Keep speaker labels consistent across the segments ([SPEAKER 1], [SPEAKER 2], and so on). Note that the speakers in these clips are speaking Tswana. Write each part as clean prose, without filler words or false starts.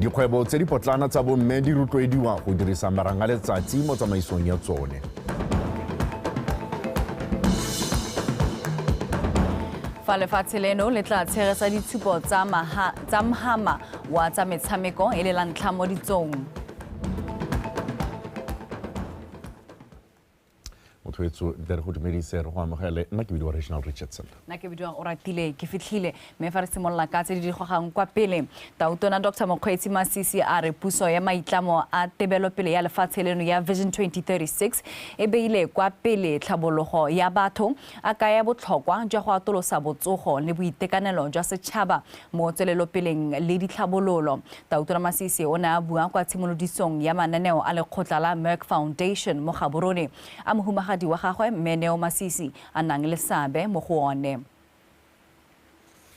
[SPEAKER 1] Dikgwebo tse dipotlana tsa bomme di rotloediwa go dirisa marang a letsatsi mo tsamaisong ya tsone.
[SPEAKER 2] Fa lefatshe leno le tla tshegetsa ditshupo tsa mhama wa tsa metshameko e le la ntlha mo ditsong.
[SPEAKER 1] Motho wetso re go dumedise, re go amogele. Nna ke bidiwa Reginald Richardson.
[SPEAKER 2] Nna ke bidiwa Oratile ke fitlhile, mme fa re simolola ka tse di digogang kwa pele, Tautona Dr Mokgweetsi Masisi a re puso ya maitlamo a tebelopele ya lefatshe leno ya Vision 2036 e beile kwa pele tlhabologo ya batho, a kaya botlhokwa jwa go atolosa botsogo le boitekanelo jwa setšhaba mo tswelelopeleng le ditlhabololo. Tautona Masisi o ne a bua kwa tshimolodisong ya mananeo a lekgotla la Merck Foundation mo Gaborone, a mohumagadi wa gagwe Mme Neo Masisi a nang le seabe mo go one.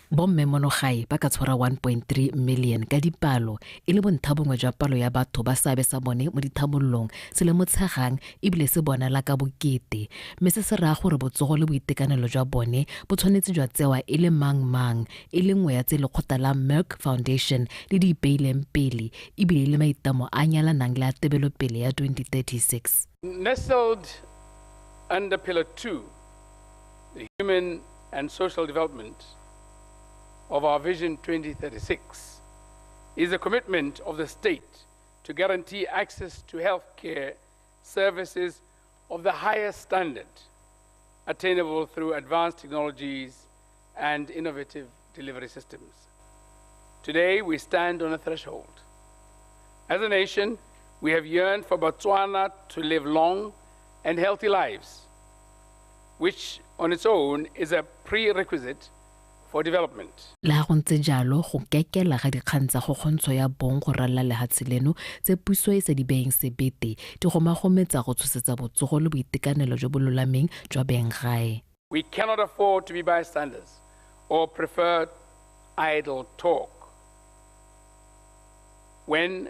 [SPEAKER 3] Bomme mono gae ba ka tshwara 1.3 million ka dipalo, e le bontlha bongwe jwa palo ya batho ba seabe sa bone mo dithabololong se lemotshegang ebile se bonala ka bokete, mme se se raya gore botsogo le boitekanelo jwa bone bo tshwanetse jwa tsewa e le mang-mang, e le nngwe ya tse lekgotla la Merck Foundation le di ipeileng pele ebile e le maitlamo a nyalanang le a tebelopele ya 2036.
[SPEAKER 4] Nestled under Pillar 2, the human and social development of our Vision 2036 is a commitment of the state to guarantee access to healthcare services of the highest standard, attainable through advanced technologies and innovative delivery systems. Today, we stand on a threshold. As a nation, we have yearned for Botswana to live long and healthy lives, which on its own is a prerequisite for development.
[SPEAKER 3] Le ha go ntse jalo, go kekela ga dikgang tsa kgokgontsho ya bong go ralala lehatshe leno tse puso e sa di beeng sebete di gomagometsa go tshosetsa botsogo le boitekanelo jo bo lolameng jwa beng gae.
[SPEAKER 4] We cannot afford to be bystanders or prefer idle talk when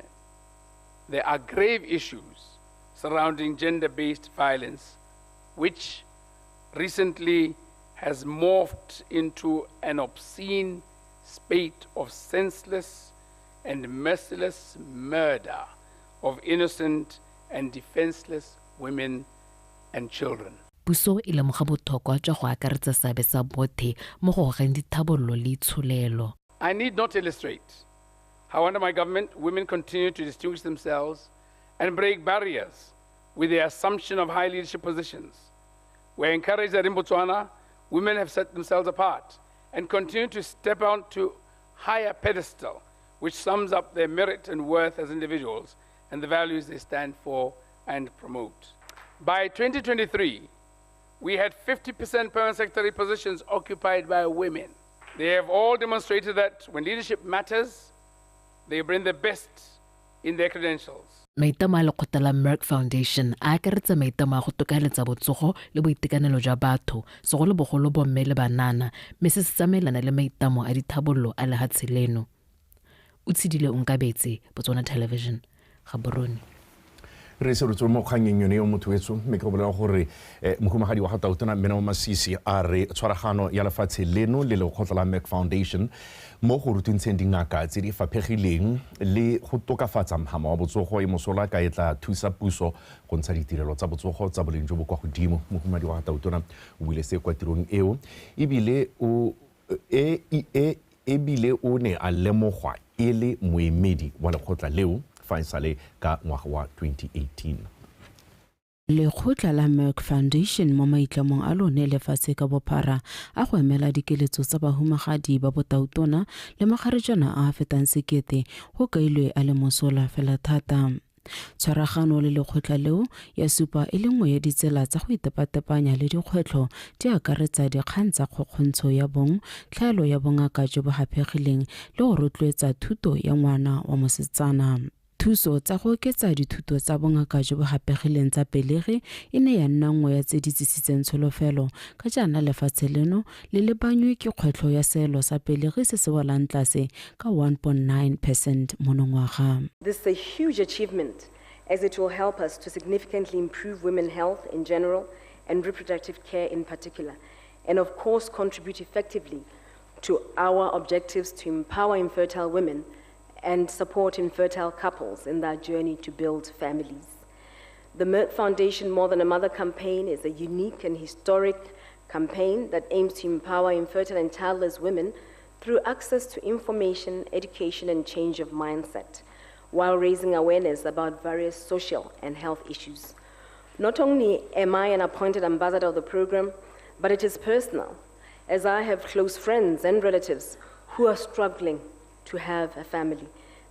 [SPEAKER 4] there are grave issues surrounding gender-based violence, which recently has morphed into an obscene spate of senseless and merciless murder of innocent and defenseless women and children.
[SPEAKER 3] Puso e lemoga botlhokwa jwa go akaretsa seabe sa bothe mo go gogeng dithabololo le itsholelo.
[SPEAKER 4] I need not illustrate how under my government women continue to distinguish themselves and break barriers with the assumption of high leadership positions. We are encouraged that in Botswana, women have set themselves apart and continue to step onto higher pedestal, which sums up their merit and worth as individuals and the values they stand for and promote. By 2023, we had 50% permanent secretary positions occupied by women. They have all demonstrated that when leadership matters, they bring the best in their credentials.
[SPEAKER 3] Maitlamo a lekgotla la Merck Foundation a akaretsa maitlamo a go tokaletsa botsogo le boitekanelo jwa batho, segolobogolo bomme le banana, mme se se tsamaelana le maitlamo a dithabololo a lehatshe leno. O tshedile Onkabetse, Botswana Television, Gaborone.
[SPEAKER 1] Re se re tswe mo kgangeng yone eo motho wetso, mme ke go bolela gore mohumagadi wa ga Tautona Mme Neo Masisi a re tshwaragano ya lefatshe leno le lekgotla la Merck Foundation mo go rutuntsheng dingaka tse di faphegileng le go tokafatsa mhama wa botsogo e mosola ka e tla thusa puso go ntsha ditirelo tsa botsogo tsa boleng jo bo kwa godimo. Mohumagadi wa ga Tautona o buile se kwa tirong eo, ebile o ebile o ne a lemogwa e le moemedi wa lekgotla leo fa e sale ka ngwaga wa 2018.
[SPEAKER 5] Lekgotla la Merck Foundation mo maitlamong a lone lefatshe ka bophara a go emela dikeletso tsa bahumagadi ba botautona le magarejana a a fetang 1000 go kailwe a le mosola fela thata. Tshwaragano le lekgotla leo ya supa e le nngwe ya ditsela tsa go itepatepanya le dikgwetlho di akaretsa dikgang tsa kgokgontsho ya bong, tlhaelo ya bongaka jo bo haphegileng le go rotloetsa thuto ya ngwana wa mosetsana. Thuso tsa go oketsa dithuto tsa bongaka jo bo hapegileng tsa pelegi e ne ya nna nngwe ya tse di tsisitseng tsholofelo ka jaana lefatshe leno le lebanywe ke kgwetlho ya seelo sa pelegi se se welang tlase ka 1.9% monongwaga.
[SPEAKER 6] This is a huge achievement as it will help us to significantly improve women's health in general and reproductive care in particular, and of course contribute effectively to our objectives to empower infertile women and support infertile couples in their journey to build families. The Merck Foundation More Than a Mother campaign is a unique and historic campaign that aims to empower infertile and childless women through access to information, education, and change of mindset, while raising awareness about various social and health issues. Not only am I an appointed ambassador of the program, but it is personal, as I have close friends and relatives who are struggling to have a family.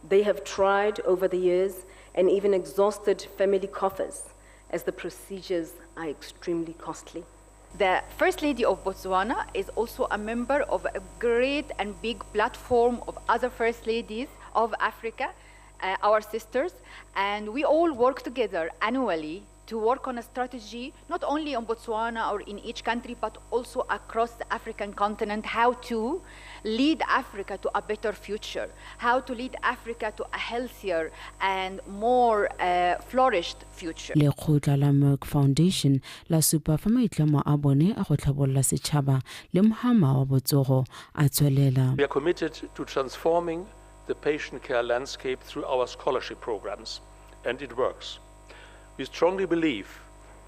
[SPEAKER 6] They have tried over the years and even exhausted family coffers, as the procedures are extremely costly.
[SPEAKER 7] The First Lady of Botswana is also a member of a great and big platform of other First Ladies of Africa, our sisters, and we all work together annually to work on a strategy, not only on Botswana or in each country, but also across the African continent, how to lead Africa to a better future, how to lead Africa to a healthier and more flourished future.
[SPEAKER 5] Lekgotla la Merck Foundation la supa fa maitlamo a bone a go tlhabolola setšhaba le mohama wa botsogo a tswelela.
[SPEAKER 8] We are committed to transforming the patient care landscape through our scholarship programs, and it works. We strongly believe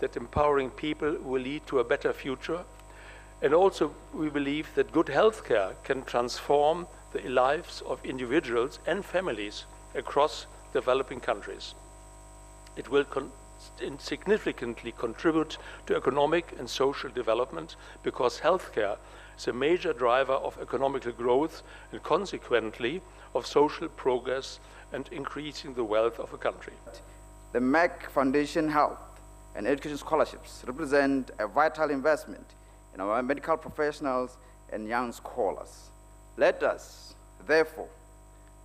[SPEAKER 8] that empowering people will lead to a better future, and also we believe that good healthcare can transform the lives of individuals and families across developing countries. It will significantly contribute to economic and social development, because healthcare is a major driver of economic growth and consequently of social progress and increasing the wealth of a country.
[SPEAKER 9] The Merck Foundation Health and Education Scholarships represent a vital investment in our medical professionals and young scholars. Let us, therefore,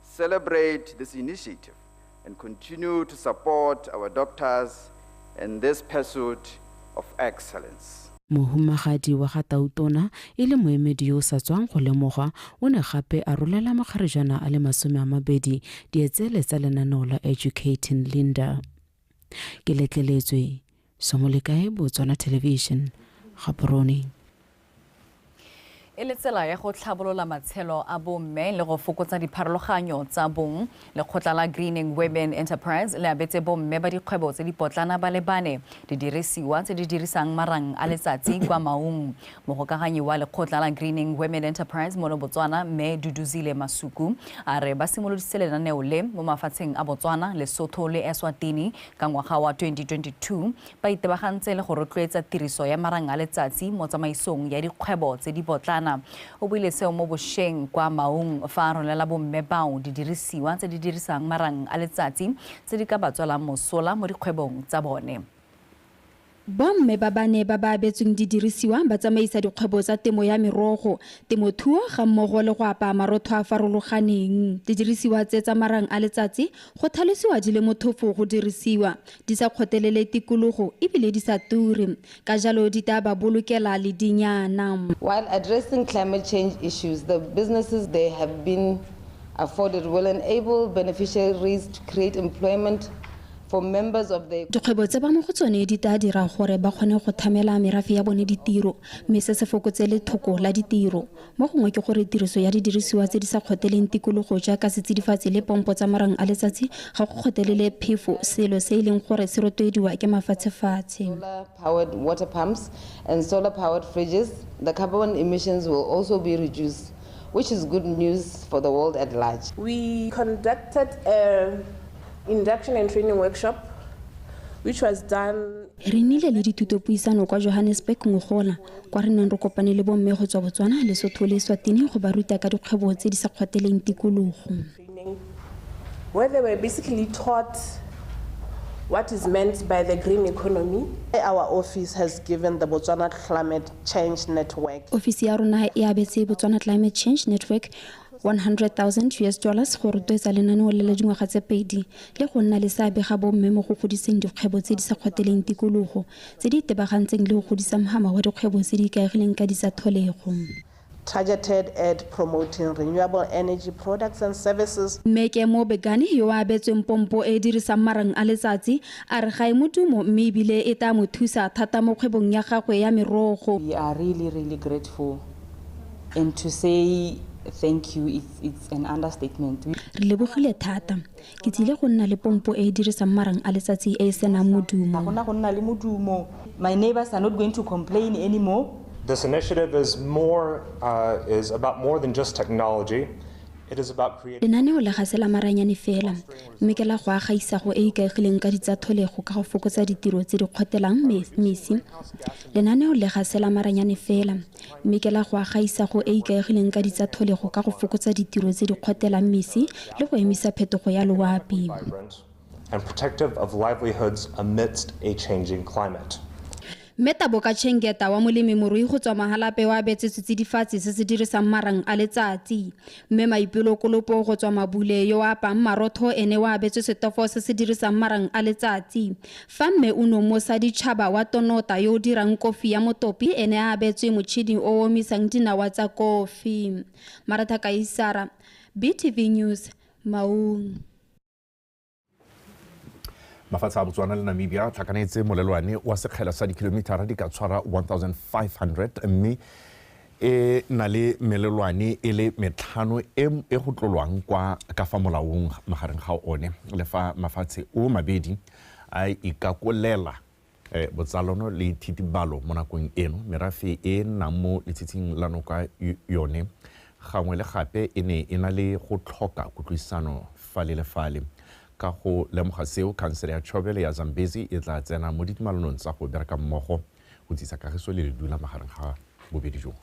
[SPEAKER 9] celebrate this initiative and continue to support our doctors in this pursuit of excellence.
[SPEAKER 5] Mohumagadi wa ga Tautona e le moemedi yo o sa tswang go lemogwa o ne gape a rolela makgarejana a le 20 dietsele tsa lenaneo la Educating Linda. Ke letleletswe Somolekae, Botswana Television, Gaborone.
[SPEAKER 2] E le tsela ya go tlhabolola matshelo a bomme le go fokotsa dipharologanyo tsa bong, lekgotla la Greening Women Enterprise le abetse bomme ba dikgwebo tse dipotlana ba le bane didirisiwa tse di dirisang marang a letsatsi kwa Maung. Mogokaganyi wa lekgotla la Greening Women Enterprise mono Botswana, mme Duduzile Masuku, a re ba simolodisitse lenaneo le mo mafatsheng a Botswana, Lesotho le Eswatini ka ngwaga wa 2022, ba itebagantse le go rotloetsa tiriso ya marang a letsatsi mo tsamaisong ya dikgwebo tse dipotlana. O buile seo mo bošeng kwa Maung fa a rolela bomme bao didirisiwa tse di dirisang marang a letsatsi tse di ka ba tswelang mosola mo dikgwebong tsa bone.
[SPEAKER 10] Bomme ba bane ba ba abetsweng didirisiwa ba tsamaisa dikgwebo tsa temo ya merogo, temothuo ga mmogo le go apaya marotho a farologaneng. Didirisiwa tse tsa marang a letsatsi go tlhalosiwa di le mothofo go dirisiwa, di sa kgotelele tikologo ebile di sa ture, ka jalo di tla ba bolokela ledinyana.
[SPEAKER 11] While addressing climate change issues, the businesses they have been afforded will enable beneficiaries to create employment.
[SPEAKER 10] Dikgwebo tse ba mo go tsone di tla dira gore ba kgone go thamela merafe ya bone ditiro, mme se se fokotse lethoko la ditiro. Mo gongwe ke gore tiriso ya didirisiwa tse di sa kgoteleng tikologo jaaka setsidifatsi le pompo tsa marang a letsatsi ga go kgotelele phefo, selo se e leng gore se rotloediwa ke mafatshefatshe.
[SPEAKER 11] Solar-powered water pumps and solar-powered fridges, the carbon emissions will also be reduced, which is good news for the world at large.
[SPEAKER 12] We conducted a induction and training workshop, which was done.
[SPEAKER 10] Re nnile le dithutopuisano kwa Johannesburg ngogola, kwa re neng re kopane le bomme go tswa Botswana, Lesotho le Eswatini go ba ruta ka dikgwebo tse di sa kgoteleng tikologo.
[SPEAKER 12] Where they were basically taught what is meant by the green economy. Our office has given the Botswana Climate Change Network.
[SPEAKER 10] Ofisi ya rona e abetse Botswana Climate Change Network $100,000 go rotloetsa lenaneo le la dingwaga tse pedi le go nna le seabe ga bomme mo go godiseng dikgwebo tse di sa kgoteleng tikologo tse di itebagantseng le go godisa mohama wa dikgwebo tse di ikaegileng ka disatholego.
[SPEAKER 12] Targeted at promoting renewable energy products and services.
[SPEAKER 10] Mme Kemo Begane yo a abetsweng pompo e dirisang marang a letsatsi a re ga e modumo mme ebile e tla mo thusa thata mo kgwebong ya gagwe ya merogo.
[SPEAKER 13] We are really, really grateful, and to say Thank you, it's an understatement.
[SPEAKER 10] Re lebogile thata. Ke tsile go nna le pompo e e dirisang marang a letsatsi e e senang modumo.
[SPEAKER 13] Ga gona go nna le modumo. My neighbors are not going to complain anymore.
[SPEAKER 14] This initiative is more is about more than just technology. It is about creating
[SPEAKER 10] Lenaneo le ga se la maranyane fela, mme ke la go aga isago e e ikaegileng ka ditsatlholego ka go fokotsa ditiro tse di kgotelang mesi. Lenaneo le ga se la maranyane fela, mme ke la go aga isago e e ikaegileng ka ditsatlholego ka go fokotsa ditiro tse di kgotelang mesi le go emisa phetogo ya loapi.
[SPEAKER 14] and protective of livelihoods amidst a changing climate.
[SPEAKER 10] Mme Taboka Chengeta wa molemirui go tswa Mahalapye o abetswe setsidifatsi se se dirisang marang a letsatsi. Mme Maipelo Kolopo go tswa Mabule yo o apang marotho ene o abetswe setofo se se dirisang marang a letsatsi. Fa Mme Uno Mosaditšhaba wa Tonota yo o dirang kofi ya motopi ene a abetswe motšhini o o omisang dinawa tsa kofi. Maratha Kaisara, BTV News, Maun.
[SPEAKER 1] Mafatshe a Botswana le Namibia a tlhakanetse molelwane wa sekgela sa dikilomitara di ka tshwara 1500, mme e na le melelwane e le metlhano e e go tlolwang kwa ka fa molaong magareng ga one. Le fa mafatshe o mabedi a ikakolela botsalano le thitibalo mo nakong eno, merafe e nnang mo letshitshing la noka yone gangwe le gape e ne e na le go tlhoka kutlwisano fale le fale. Ka go lemoga seo, khansele ya Chobe le ya Zambezi e tla tsena mo ditumalanong tsa go bereka mmogo go tsisa kagiso le ledula magareng ga bobedi jo.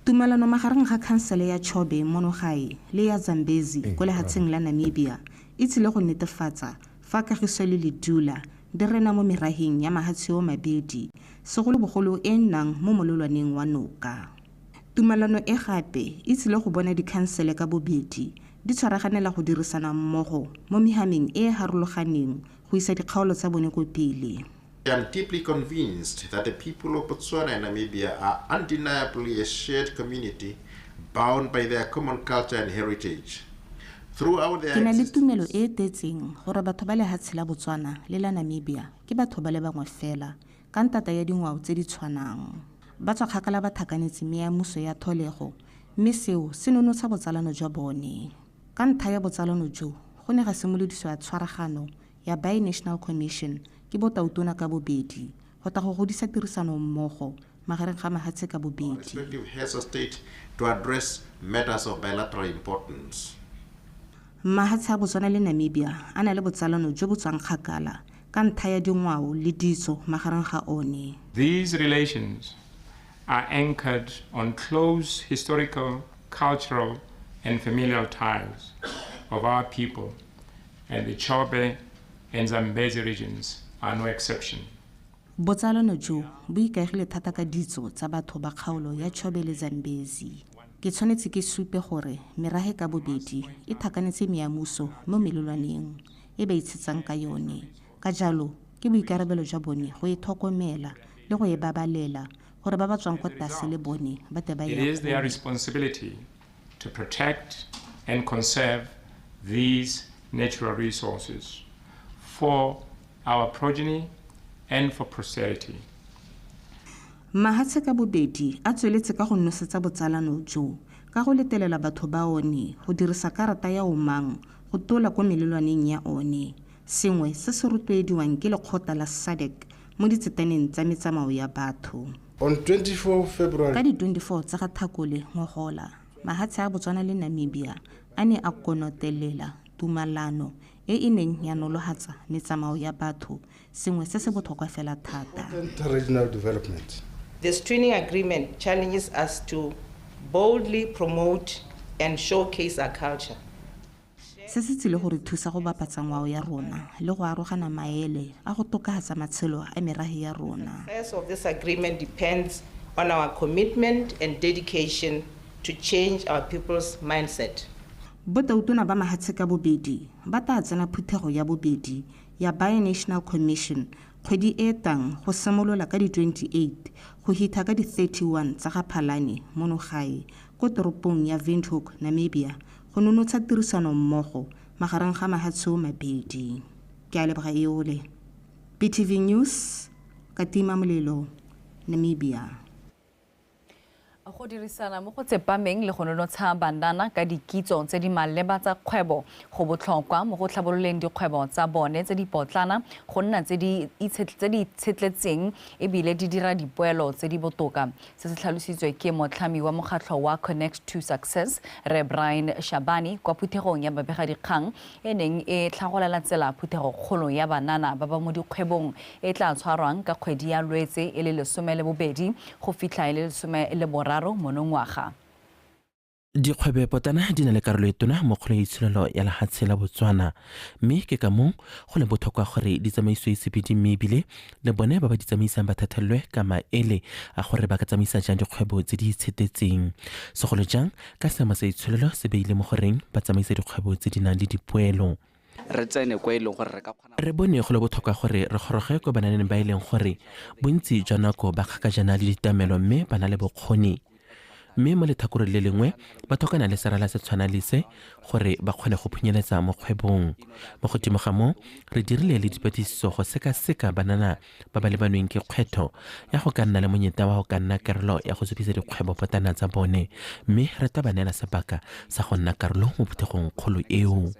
[SPEAKER 15] Tumalano magareng ga khansele ya Chobe mono gae le ya Zambezi ko lehatsheng la Namibia e tsile go netefatsa fa kagiso le ledula di rena mo meraheng ya mahatshe o mabedi, segolobogolo e nnang mo molelwaneng wa noka. Tumalano e gape e tsile go bona dikhansele ka bobedi di tshwaraganela go dirisana mmogo mo mehameng e e harologaneng go isa dikgaolo tsa bone ko pele.
[SPEAKER 16] I am deeply convinced that the people of Botswana and Namibia are undeniably a shared community bound by their common culture and heritage. Throughout their
[SPEAKER 15] Ke na le tumelo e e tletseng gore batho ba lehatshe la Botswana le la Namibia ke batho ba le bangwe fela ka ntata ya dingwao tse di tshwanang. Ba tswa kgakala ba thakanetse meamuso ya tholego, mme seo se nonotsha botsalano jwa bone. Ka ntlha ya botsalano jo, go ne ga simolodisiwa tshwaragano ya Bi-National Commission ke botautona ka bobedi go tla go godisa tirisano mmogo magareng ga mahatshe ka bobedi.
[SPEAKER 16] Respective heads of state to address matters of bilateral importance.
[SPEAKER 15] Mahatshe a Botswana le Namibia a na le botsalano jo bo tswang kgakala ka ntlha ya dingwao le ditso magareng ga one.
[SPEAKER 4] These relations are anchored on close historical, cultural, and familial ties of our people, and the Chobe and Zambezi regions are no exception.
[SPEAKER 15] Botsalano jo bo ikaegile thata ka ditso tsa batho ba kgaolo ya Chobe le Zambezi. Ke tshwanetse ke supe gore merahe ka bobedi e thakanetse meamuso mo melelwaneng e ba itshetsang ka yone. Ka jalo, ke boikarabelo jwa bone go e tlhokomela le go e babalela gore ba ba tswang kwa tlase le bone ba tle ba
[SPEAKER 4] It is their responsibility to protect and conserve these natural resources for our progeny and for posterity.
[SPEAKER 15] Mahatshe ka bobedi a tsweletse ka go nosetsa botsalano jo ka go letelela batho ba one go dirisa karata ya Omang go tola ko melelwaneng ya one, sengwe se se rotloediwang ke lekgotla la SADC mo ditsetaneng tsa metsamao ya batho.
[SPEAKER 17] On 24 February,
[SPEAKER 15] Ka di-24 tsa ga Tlhakole ngogola, mahatshe a Botswana le Namibia a ne a konotelela tumalano e e neng ya nolofatsa metsamao ya batho, sengwe se se botlhokwa fela thata.
[SPEAKER 17] Regional development.
[SPEAKER 11] This twinning agreement challenges us to boldly promote and showcase our culture.
[SPEAKER 15] Se se tsile go re thusa go bapatsa ngwao ya rona le go arogana maele a go tokafatsa matshelo a merahe ya rona.
[SPEAKER 11] The success of this agreement depends on our commitment and dedication to change our people's mindset.
[SPEAKER 15] Botautona ba mahatshe ka bobedi ba tla tsena phuthego ya bobedi ya Bi-National Commission kgwedi e tang go simolola ka di-28 go hitha ka di-31 tsa ga Phalane mono gae ko toropong ya Windhoek, Namibia, go nonotsha tirisano mmogo magareng ga mahatshe o mabedi. Ke a leboga eole. BTV News, Katima Mulilo, Namibia.
[SPEAKER 2] Go dirisana mo go tsepameng le go nonotsha banana ka dikitso tse di maleba tsa kgwebo go botlhokwa mo go tlhabololeng dikgwebo tsa bone tse di potlana go nna tse di itshetletseng ebile di dira dipoelo tse di botoka. Se se tlhalositswe ke motlhami wa mokgatlho wa Connect to Success, Re Brian Shabani, kwa phuthegong ya babegadikgang e neng e tlhagolela tsela phuthegokgolo ya banana ba ba mo dikgwebong e tla tshwarwang ka kgwedi ya Lwetse e le 12 go fitlha e le 13 monongwaga.
[SPEAKER 18] Dikgwebo potlana di na le karolo e tona mo kgolong ya itsholelo ya lehatshe la Botswana, mme ke ka moo go leng botlhokwa gore di tsamaisiwe sepedi, mme ebile le bone ba ba di tsamaisang ba thathelwe ka maele a gore ba ka tsamaisa jang dikgwebo tse di itshetetseng, segolo jang ka seemo sa itsholelo se beile mo goreng ba tsamaisa dikgwebo tse di nang le dipoelo.
[SPEAKER 19] Re tsene kwa e leng gore re ka kgona.
[SPEAKER 18] Re bone go le botlhokwa gore re goroge ko bananeng ba e leng gore bontsi jwa nako ba kgakajana le ditamelo mme ba na le bokgoni, mme mo letlhakoreng le lengwe ba tlhokana le serala se tshwana le se gore ba kgone go phunyeletsa mo kgwebong. Mo godimo ga moo, re dirile le dipatlisiso go sekaseka banana ba ba lebanweng ke kgwetlho ya go ka nna le monyetla wa go ka nna karolo ya go supisa dikgwebo potlana tsa bone, mme re tla ba neela sebaka sa go nna karolo mo phuthegong kgolo eo.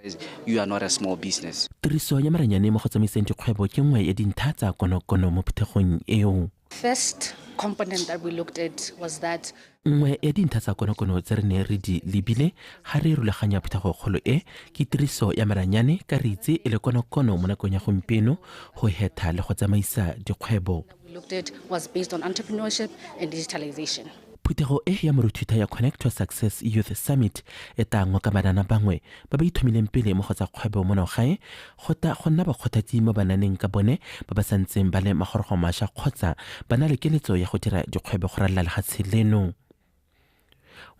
[SPEAKER 19] You are not a small business.
[SPEAKER 18] Tiriso ya maranyane mo go tsamaiseng dikgwebo ke nngwe ya dintlha tsa konokono mo phuthegong eo.
[SPEAKER 20] First component that we looked at was that
[SPEAKER 18] Nngwe ya dintlha tsa konokono tse re ne re di lebile ga re rulaganya phuthegokgolo e ke tiriso ya maranyane, ka re itse e le konokono mo nakong ya gompieno go hetha le go tsamaisa dikgwebo.
[SPEAKER 20] we looked at was based on entrepreneurship and digitalization.
[SPEAKER 18] Phuthego e ya moruthutha ya Connect to Success Youth Summit e tla ngoka banana bangwe ba ba ithomileng pele mo go tsa kgwebo mo nagae go tla go nna bakgothatsi mo bananeng ka bone ba ba santseng ba le magorogo mašwa kgotsa ba na le keletso ya go dira dikgwebo go ralala lefatshe leno.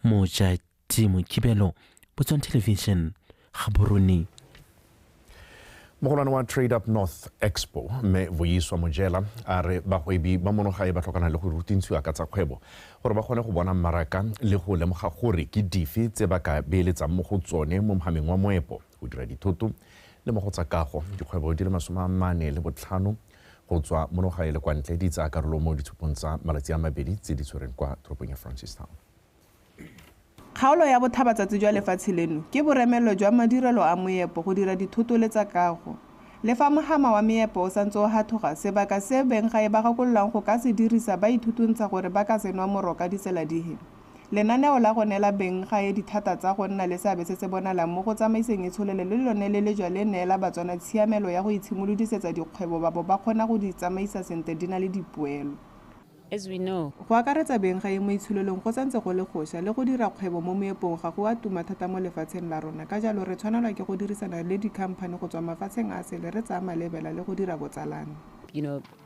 [SPEAKER 18] Mojadi Mokibelo, Botswana Television, Gaborone.
[SPEAKER 1] Mogolwane wa Trade Up North Expo, mme Vuyiswa Mojela, a re bagwebi ba monogae ba tlhokana le go rutintshiwa ka tsa kgwebo gore ba kgone go bona mmaraka le go lemoga gore ke dife tse ba ka beeletsang mo go tsone mo mohameng wa moepo, go dira dithoto le mo go tsa kago. Dikgwebo di le 45 go tswa monogae le kwa ntle di tsaya karolo mo ditshupong tsa malatsi a mabedi tse di tshwereng kwa toropong ya Francistown.
[SPEAKER 21] Kgaolo ya botlhabatsatsi jwa lefatshe leno ke boremelelo jwa madirelo a moepo go dira dithoto le tsa kago. Le fa mohama wa meepo o santse o hathoga, sebaka se benggae ba gakololang go ka se dirisa ba ithutuntsha gore ba ka se nwa moro ka ditsela dife. Lenaneo la go neela benggae dithata tsa go nna le seabe se se bonalang mo go tsamaiseng itsholelo le lone le lejwa le neela Batswana tshiamelo ya go itshimolodisetsa dikgwebo ba bo ba kgona go di tsamaisa sentle di na le dipoelo.
[SPEAKER 22] As we know,
[SPEAKER 21] go akaretsa benggae mo itsholelong go santse go le gošwa le go dira kgwebo mo moepong ga go a tuma thata mo lefatsheng la rona, ka jalo re tshwanelwa ke go dirisana le dikhamphane go tswa mafatsheng a sele re tsaya malebela le go dira botsalano.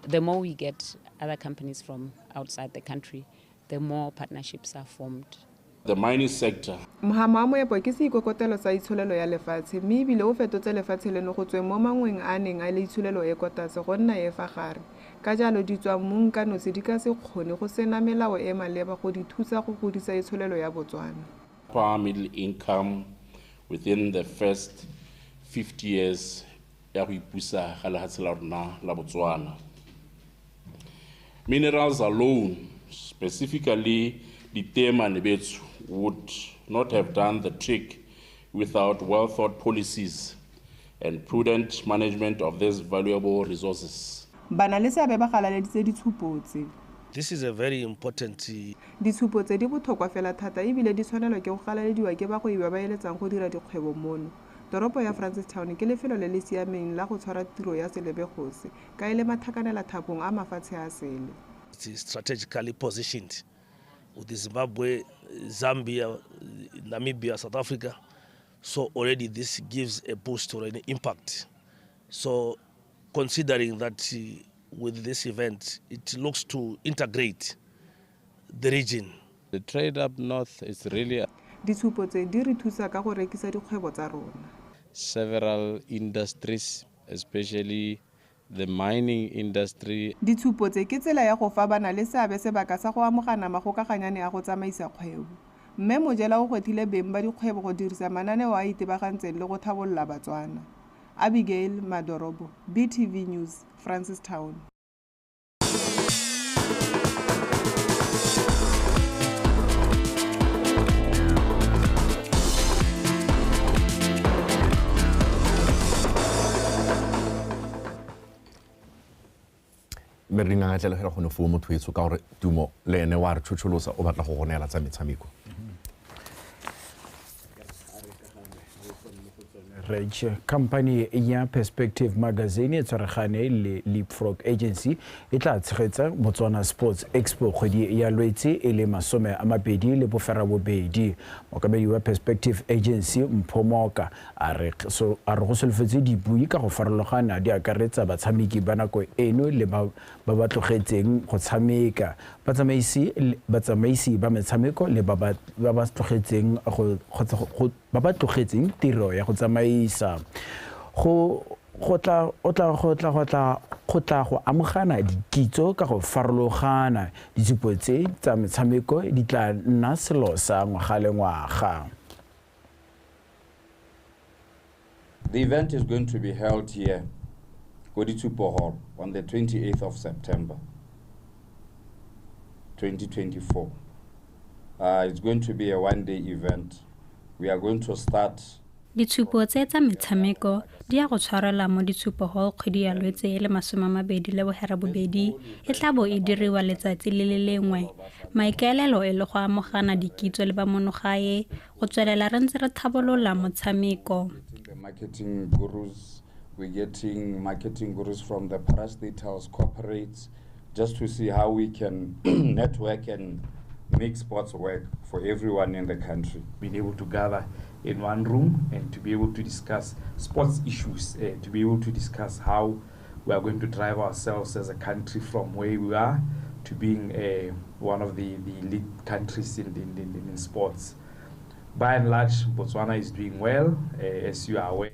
[SPEAKER 22] The more we get other companies from outside the country, the more partnerships are formed.
[SPEAKER 23] The mining sector.
[SPEAKER 21] Mohama wa moepo ke seikokotelo sa itsholelo ya lefatshe, mme ebile o fetotse lefatshe leno go tsweng mo mangweng a neng a le itsholelo e kwa tlase go nna e fa gare. Ka jalo ditswammung ka nosi di ka se kgone go sena melao e maleba go di thusa go godisa itsholelo ya Botswana.
[SPEAKER 23] Upper middle income within the first 50 years ya go ipusa ga lefatshe la rona la Botswana. Minerals alone, specifically diteemane bethu, would not have done the trick without well-thought policies and prudent management of these valuable resources.
[SPEAKER 21] Bana le seabe ba galaleditse ditshupo tse.
[SPEAKER 24] This is a very important
[SPEAKER 21] Ditshupo tse di botlhokwa fela thata ebile di tshwanelwa ke go galalediwa ke bagwebi ba ba eletsang go dira dikgwebo mono. Toropo ya Francistown ke lefelo le le siameng la go tshwara tiro ya selebegose ka e le mathakanela thapong a mafatshe a sele.
[SPEAKER 24] It's strategically positioned with Zimbabwe, Zambia, Namibia, South Africa. So already this gives a boost or an impact. So considering that with this event, it looks to integrate the region.
[SPEAKER 25] The Trade Up North is really
[SPEAKER 21] Ditshupo tse di re thusa ka go rekisa dikgwebo tsa rona.
[SPEAKER 25] several industries, especially the mining industry.
[SPEAKER 21] Ditshupo tse ke tsela ya go fa bana le seabe sebaka sa go amogana magokaganyane a go tsamaisa kgwebo. Mme Mojela o gwetlhile beng ba dikgwebo go dirisa mananeo a itebagantseng le go tlhabolola Batswana. Abigail Madorobo, BTV News, Francistown.
[SPEAKER 1] Mme re dingangatlele fela gone foo motho etsho ka gore Tumo le ene wa re tshotsholosa o batla go go neela tsa metshameko.
[SPEAKER 3] Reg company ya Perspective Magazine e tshwaragane le Leapfrog Agency e tla tshegetsa Botswana Sports Expo kgwedi ya Lwetse e le 28. Mookamedi wa Perspective Agency Mpho Mooka a re go solofetse dibui ka go farologana di akaretsa batshameki ba nako eno le ba ba tlogetseng go tshameka, batsamaisi ba metshameko le ba ba tlogetseng go ba ba tlogetseng tiro ya go tsamaisa. Go tla go amogana dikitso ka go farologana. Ditshupo tse tsa metshameko di tla nna selo sa ngwaga le ngwaga.
[SPEAKER 25] The event is going to be held here, Koditupo Hall, on the 28th of September, 2024. It's going to be a one-day event. We are going to start.
[SPEAKER 6] Ditshupo tse tsa metshameko di ya go tshwarela mo Ditshupo Hall kgwedi ya Lwetse e le 28 e tla bo e diriwa letsatsi le le lengwe. Maikaelelo e le go amogana dikitso le ba monogae go tswelela re ntse re thabolola motshameko.
[SPEAKER 25] The marketing gurus, we're getting marketing gurus from the parastatals, corporates, just to see how we can network and make sports work for everyone in the country.
[SPEAKER 7] Being able to gather in one room and to be able to discuss sports issues, to be able to discuss how we are going to drive ourselves as a country from where we are to being one of the lead countries in sports. By and large, Botswana is doing well, as you are aware.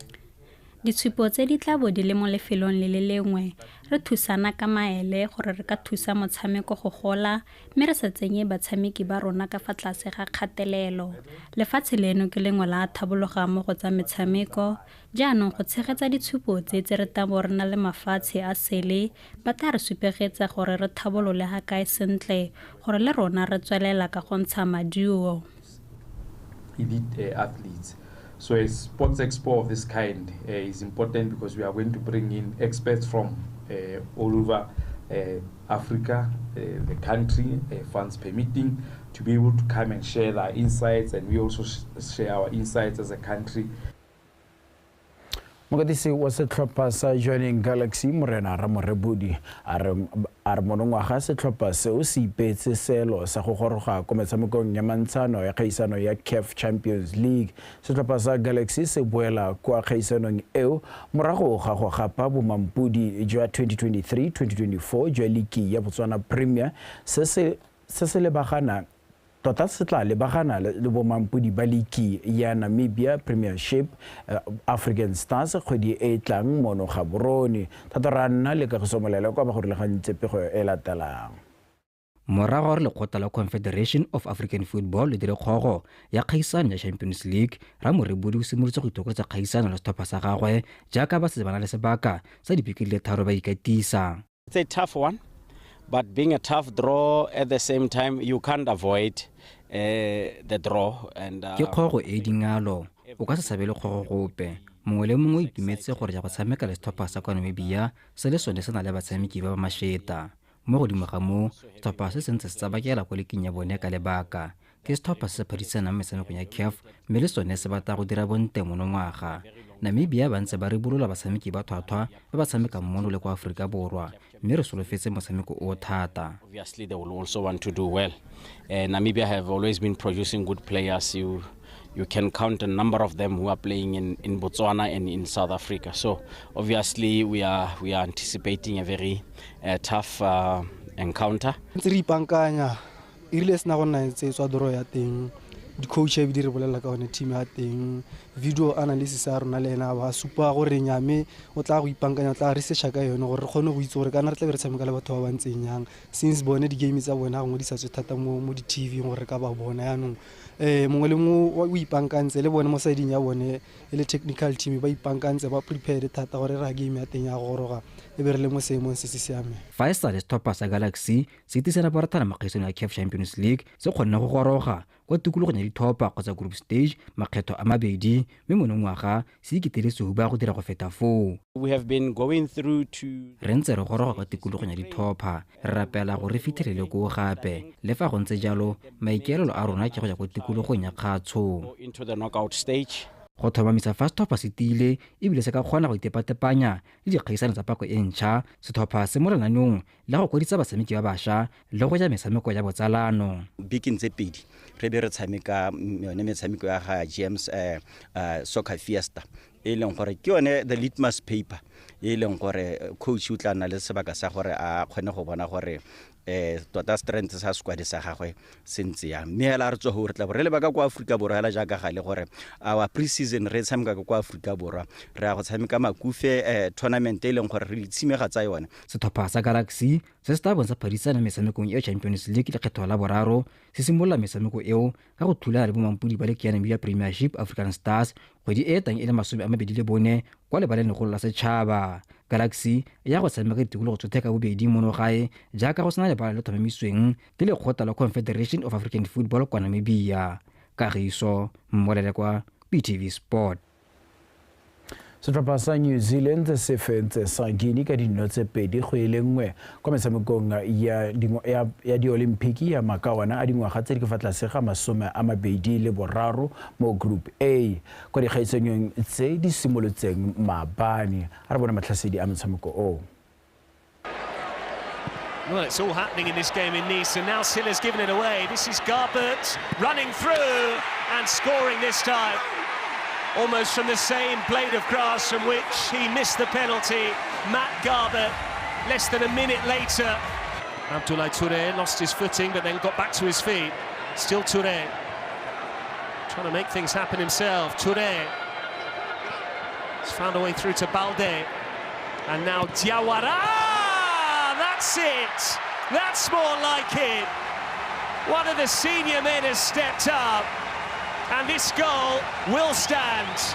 [SPEAKER 6] Ditshupo tse di tla bo di le mo lefelong le le lengwe re thusana ka maele gore re ka thusa motshameko go gola mme re sa tsenye batshameki ba rona ka fa tlase ga kgatelelo. Lefatshe leno ke lengwe la thabologa mo go tsa metshameko, jaanong go tshegetsa ditshupo tse tse re tabo re na le mafatshe a sele ba tla re supegetsa gore re thabolole ga kae sentle gore le rona re tswelela ka go ntsha maduo.
[SPEAKER 7] Elite athletes. So a sports expo of this kind is important because we are going to bring in experts from all over Africa, the country, funds permitting, to be able to come and share their insights, and we also share our insights as a country.
[SPEAKER 3] Mokatisi wa setlhopha sa Jwaneng Galaxy Morena Ramorebodi a re monongwaga setlhopha seo se ipeetse seelo sa go goroga ko metshamekong ya mantshano ya kgaisano ya CAF Champions League. Setlhopha sa Galaxy se boela kwa kgaisanong eo morago ga go gapa bomampodi jwa 2023-2024 jwa liki ya Botswana Premier se se lebagana tota se tla lebagana le bomampodi ba liki ya Namibia Premiership African Stars kgwedi e tlang mono Gaborone. Thata ra nna le Kagiso Molele kwa ba go rulagantse pego e latelang.
[SPEAKER 8] Morago gore lekgotla la Confederation of African Football le dire kgogo ya kgaisano ya Champions League, Ramorebodi o simolotse go itokoletsa kgaisano le setlhopha sa gagwe jaaka ba setse ba na le sebaka sa dibeke di le 3 ba ikatisa.
[SPEAKER 19] It's a tough one. But being a tough draw at the same time, you can't avoid the draw. And
[SPEAKER 8] ke kgogo e dingalo, o ka se sabele kgogo gope. Mongwe le mongwe o itumetse gore ya go tshameka le setlhopha sa kwa Namibia se le sone se na le batshameki ba ba masheta. Mo godimo ga moo, setlhopha se sentse se tsabakela kwa leking ya bone ka lebaka. Ke setlhopha se se phadisanang metshamekong ya CAF mme le sone se batla go dira bonte monongwaga. Namibia ba ntse ba ribolola batshameki ba thwathwa ba ba tshamekang mono le kwa Aforika Borwa, mme re solofetse motshameko o thata.
[SPEAKER 19] Obviously they will also want to do well. Namibia have always been producing good players. You can count a number of them who are playing in Botswana and in South Africa. So obviously we are anticipating a very tough encounter.
[SPEAKER 9] Ntse re ipankanya e rile sena go nna ntse tswa doro ya teng, di-coach e di re bolelela ka one team ya teng, video analysis ya rona le ena ba supa gore nyame o tla go ipankanya, o tla researcha ka yone gore re kgone go itse gore kana re tla be re tshameka le batho ba ba ntseng yang, since bone di-game tsa bone ga gongwe di sa tswe thata mo di-TV gore re ka ba bona. Yaanong mongwe le mongwe o ipankantse le bone mo sideng ya bone e le technical team ba ipankantse, ba prepared thata gore ra game ya teng ya goroga e be re le mo seemong se se siameng.
[SPEAKER 8] Fa e sale setlhopha sa Galaxy se itisana borathana mo kgaisanong ya CAF Champions League se kgonne go goroga kwa tikologong ya ditlhopha kgotsa group stage makgetho a mabedi, mme monongwaga se ikitele sehuba go dira go feta foo.
[SPEAKER 19] We have been going through to
[SPEAKER 8] Re ntse re goroga kwa tikologong ya ditlhopha, re rapela gore re fitlhelele koo gape. Le fa go ntse jalo, maikaelelo a rona ke go ya kwa tikologong ya kgatsho.
[SPEAKER 19] into the knockout stage.
[SPEAKER 8] Go tlhomamisa fa setlhopha se tiile ebile se ka kgona go itepatepanya le dikgaisano tsa pako e ntšha, setlhopha se mo lenaneong la go kwadisa batshameki ba bašwa le go ja metshameko ya botsalano.
[SPEAKER 5] Bekeng tse pedi re be re tshameka yone metshameko ya ga James Soccer Fiesta, e leng gore ke yone the litmus paper, e leng gore coach o tla nna le sebaka sa gore a kgone go bona gore tota strength sa squad sa gagwe se ntse yang. Mme hela re tswa go re tla bo re leba ka kwa Aforika Borwa hela jaaka gale gore our pre-season re tshameka ka kwa Aforika Borwa, re ya go tshameka Makufe tournament e leng gore re ditshimega tsa yone.
[SPEAKER 8] Setlhopha sa Galaxy se se tla bong sa phadisana metshamekong e Champions League lekgetho la boraro se simolola metshameko eo ka go thulana le bomampodi ba leke ya Namibia Premiership African Stars kgwedi e e tang e le 24 kwa lebaleng legolo la setšhaba. Galaxy e ya go tshameka ditikologo tsotlhe ka bobedi mono gae jaaka go sena lebala le tlhomamisweng ke lekgotla la Confederation of African Football kwa Namibia. Kagiso Mmolele kwa BTV Sport.
[SPEAKER 3] Setlhopha sa New Zealand se fentse sa Guinea ka dino tse 2-1 kwa metshamekong ya di-Olympic ya makawana a dingwaga tse di ka fa tlase ga 23 mo Group A kwa dikgaisanyong tse di simolotseng maabane. A re bone matlhasedi a motshameko oo.
[SPEAKER 10] Well, it's all happening in this game in Nice, and now Silla's given it away. This is Garbert running through and scoring this time. Almost from the same blade of grass from which he missed the penalty. Matt Garbert, less than a minute later. Abdoulaye Touré lost his footing, but then got back to his feet. Still Touré, trying to make things happen himself. Touré has found a way through to Balde. And now Diawara! That's it! That's more like it! One of the senior men has stepped up. And this goal will stand.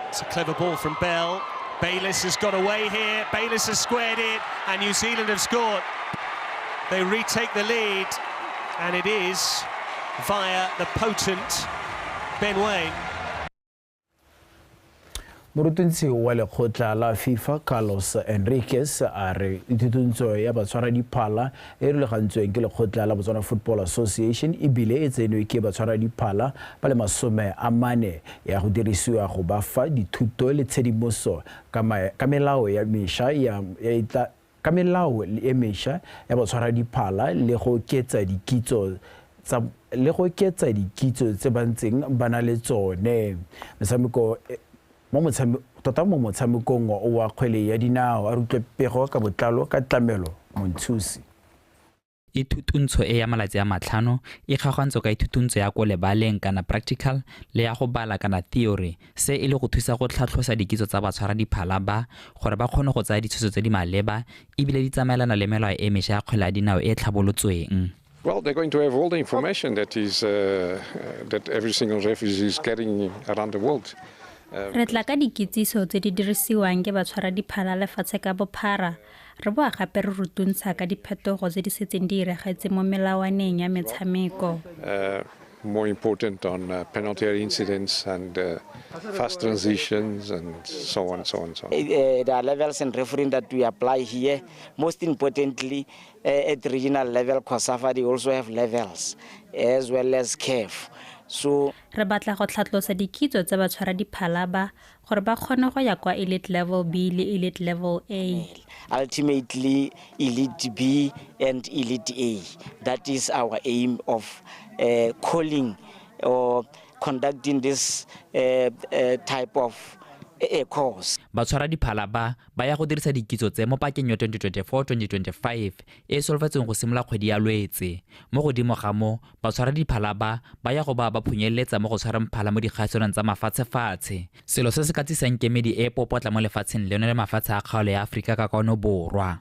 [SPEAKER 10] It's a clever ball from Bell. Bayliss has got away here. Bayliss has squared it, and New Zealand have scored. They retake the lead, and it is via the potent Ben Waine.
[SPEAKER 3] Morutuntshi wa lekgotla la FIFA Carlos Enriquez a re dithutuntsho ya batshwaradiphala e rulagantsweng ke lekgotla la Botswana Football Association ebile e tsenwe ke batshwaradiphala ba le 40 ya go dirisiwa go ba fa dithuto le tshedimoso ka melao ya mešwa ya ka melao e mešwa ya batshwaradiphala le go oketsa dikitso tsa le go oketsa dikitso tse ba ntseng ba na le tsone. Metshameko tota mo motshamekong wa kgwele ya dinao a rutlwe pego ka botlalo ka tlamelo Montshusi.
[SPEAKER 12] Ithutuntsho e ya malatsi a 5 e kgaogantswe ka ithutuntsho ya ko lebaleng kana practical le ya go bala kana theory, se e le go thusa go tlhatlhosa dikitso tsa batshwaradiphala ba gore ba kgone go tsaya ditshwetso tse di maleba ebile di tsamaelana le melao e mešwa ya kgwele ya dinao e tlhabolotsweng.
[SPEAKER 13] Well, they're going to have all the information that is that every single refugee is getting around the world.
[SPEAKER 6] Re tla ka dikitsiso tse di dirisiwang ke batshwaradiphala lefatshe ka bophara, re boa gape re rutuntsha ka diphetogo tse di setseng di iregetse mo melawaneng ya metshameko.
[SPEAKER 13] More important on penalty incidents and fast transitions and so on, so on, so on.
[SPEAKER 14] There are levels in refereeing that we apply here. Most importantly, at regional level, COSAFA, they also have levels as well as CAF. So
[SPEAKER 6] re batla go tlhatlosa dikitso tsa batshwaradiphala ba gore ba kgone go ya kwa elite level B le elite level A.
[SPEAKER 14] Ultimately, elite B and elite A. That is our aim of calling or conducting this type of a course.
[SPEAKER 12] Batshwaradiphala ba ba ya go dirisa dikitso tse mo pakeng ya 2024-2025 e solofetsweng go simolola kgwedi ya Lwetse. Mo godimo ga mo, batshwaradiphala ba ba ya go ba ba phunyeletsa mo go tshwareng phala mo dikgaisanong tsa mafatshefatshe, selo se se ka tsisang kemedi e popotla mo lefatsheng leno le mafatshe a kgaolo ya Aforika ka kwano borwa.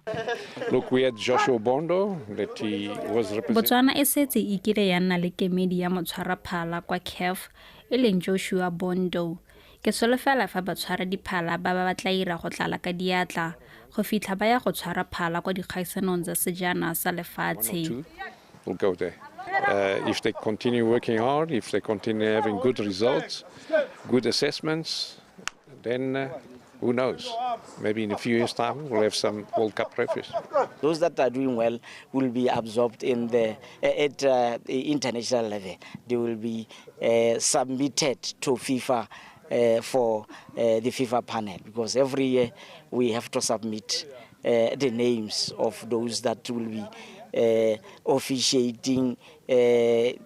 [SPEAKER 13] Look, we had Joshua Bondo that he was representing.
[SPEAKER 6] Botswana e setse e kile ya nna le kemedi ya motshwaraphala kwa CAF e leng Joshua Bondo. Ke solofela fa batshwaradiphala ba ba tla ira go tlala ka diatla go fitlha ba ya go tshwara phala kwa dikgaisanong tsa sejana sa lefatshe.
[SPEAKER 13] We'll go there. If they continue working hard, if they continue having good results, good assessments, then who knows? Maybe in a few years' time we'll have some World Cup referees.
[SPEAKER 14] Those that are doing well will be absorbed in the at the international level. They will be submitted to FIFA for the FIFA panel, because every year we have to submit the names of those that will be officiating in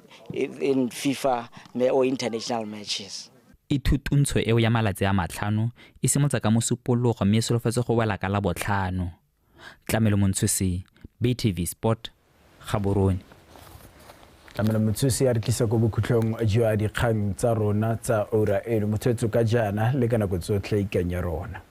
[SPEAKER 14] FIFA or international matches.
[SPEAKER 12] Ithutuntsho eo ya malatsi a 5 e simotsa ka Mosupologo mme e solofetse go wela ka Labotlhano. Tlamelo Montshusi, BTV Sport, Gaborone.
[SPEAKER 3] Tlamelo Montshusi a re tlisa ko bokhutlong jwa dikgang tsa rona tsa ura eno. Motshwetso ka jaana le ka nako tsotlhe ikanya rona.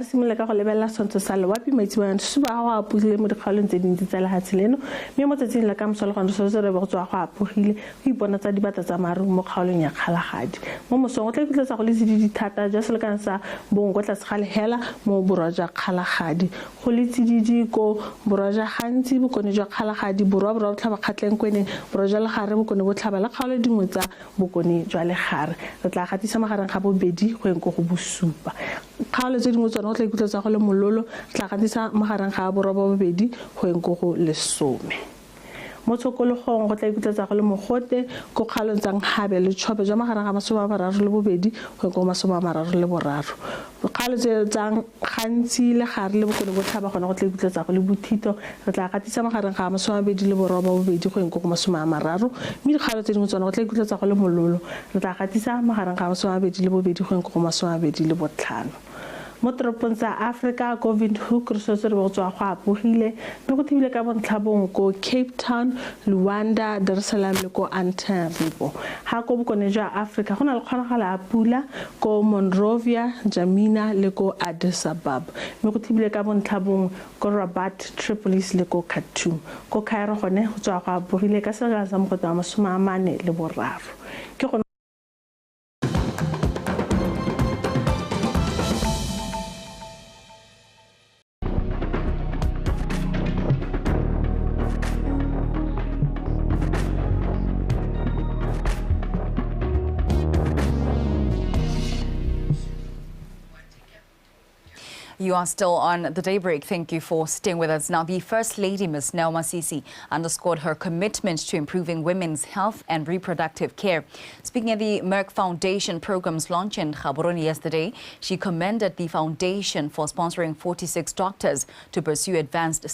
[SPEAKER 4] Simolola ka go lebelela setshwantsho sa loapi maitseboana supa go apogile mo dikgaolong tse dintsi tsa lefatshe leno, mme mo tsatsing la ka moso le gone se re go tswa go apogile go ipona tsa dibata tsa maru mo kgaolong ya Kgalagadi. Mo mosong go tla ikutlwetsa go le tsididi thata jwa selekano sa bongwe kwa tlase ga lehela mo borwa jwa Kgalagadi, go le tsididi ko borwa jwa Gantsi, bokone jwa Kgalagadi, borwa borwa botlhaba Kgatleng Kweneng, borwa jwa Legare, bokone botlhaba le kgaolo dingwe tsa bokone jwa Legare. Re tla gatisa magareng ga 2 go eng go 7. Kgaolo tse dingwe tsone go tla ikutlwetsa go le mololo, tla gatisa magareng ga 8 go eng go 10. Mo tshokologong go tla ikutlwetsa go le mogote ko kgaolong tsa Nkgabe le Tshope jwa magareng ga 32 go eng go 33. Kgaolo tse tsa Gantsi, Legare le bokone botlhaba gone go tla ikutlwetsa go le bothito, re tla gatisa magareng ga 28 go eng go 30, mme dikgaolo tse dingwe tsone go tla ikutlwetsa go le mololo, re tla gatisa magareng ga 22 go eng go 25. Mo toropong tsa Afrika ko Windhoek re setse re go tswa go apogile mme go thibile ka bontlhabong ko Cape Town, Luanda, Dar es Salaam le ko Antananarivo. Ha ko bokone jwa Afrika go na le kgonagalo ya pula ko Monrovia, N'Djamena le ko Addis Ababa, mme go thibile ka bontlhabong ko Rabat, Tripolis le ko Khartoum. Ko Cairo gone go tswa go apogile ka selekano sa mogote wa 43. Ke go
[SPEAKER 2] You are still on the Daybreak. Thank you for staying with us. Now, the First Lady, Ms. Neo Masisi, underscored her commitment to improving women's health and reproductive care. Speaking at the Merck Foundation program's launch in Gaborone yesterday, she commended the foundation for sponsoring 46 doctors to pursue advanced